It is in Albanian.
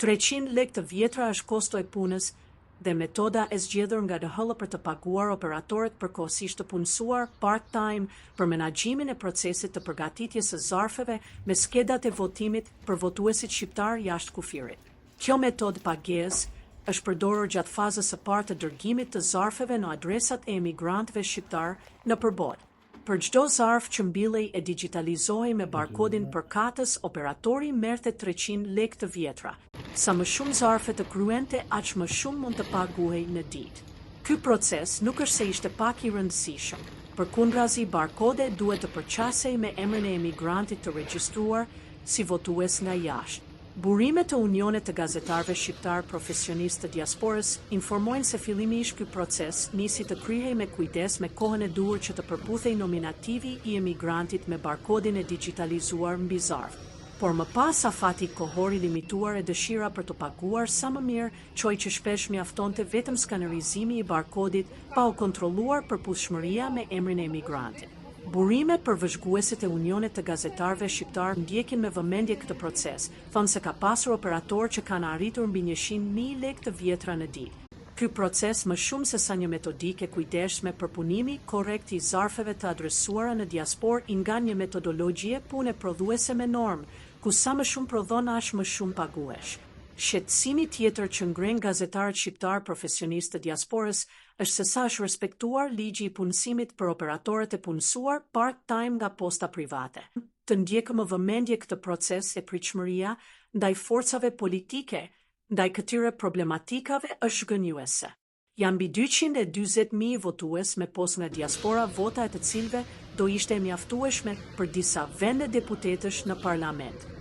300 lekë të vjetra është kosto e punës dhe metoda e zgjedhur nga DHL për të paguar operatorët përkohësisht të punësuar part-time për menaxhimin e procesit të përgatitjes së zarfeve me skedat e votimit për votuesit shqiptarë jashtë kufirit. Kjo metodë pagesë është përdorur gjatë fazës së parë të dërgimit të zarfeve në adresat e emigrantëve shqiptarë nëpër botë. Për çdo zarf që mbillej e digjitalizohej me barkodin përkatës operatori merrte 300 lekë të vjetra. Sa më shumë zarfe të kryente aq më shumë mund të paguhej në ditë. Ky proces nuk është se ishte pak i rëndësishëm. Përkundrazi barkode duhet të përqasej me emrin e emigrantit të regjistruar si votues nga jashtë. Burime të Unionit të Gazetarëve Shqiptarë Profesionistë të Diasporës informojnë se fillimisht ky proces nisi të kryhej me kujdes me kohën e duhur që të përputhej nominativi i emigrantit me barkodin e digjitalizuar mbi zarf. Por më pas afati kohor i limituar e dëshira për të paguar sa më mirë çoi që shpesh mjaftonte vetëm skanerizimi i barkodit pa u kontrolluar përputhshmëria me emrin e emigrantit. Burime për vëzhguesit e Unionit të Gazetarëve Shqiptarë ndjekin me vëmendje këtë proces, thonë se ka pasur operatorë që kanë arritur mbi 100.000 lekë të vjetra në ditë. Ky proces më shumë se sa një metodikë e kujdesshme përpunimi korrekt i zarfeve të adresuara në diasporë i ngjan një metodologjie pune prodhuese me normë, ku sa më shumë prodhon aq më shumë paguhesh. Shqetësimi tjetër që ngren gazetarët shqiptar profesionistë të diasporës është se sa është respektuar ligji i punësimit për operatorët e punësuar part-time nga posta private. Të ndjekë me vëmendje këtë proces e pritshmëria ndaj forcave politike, ndaj këtyre problematikave është zhgënjyese. Janë mbi 240.000 votues me postë nga diaspora, vota e të cilëve do ishte e mjaftueshme për disa vende deputetësh në parlament.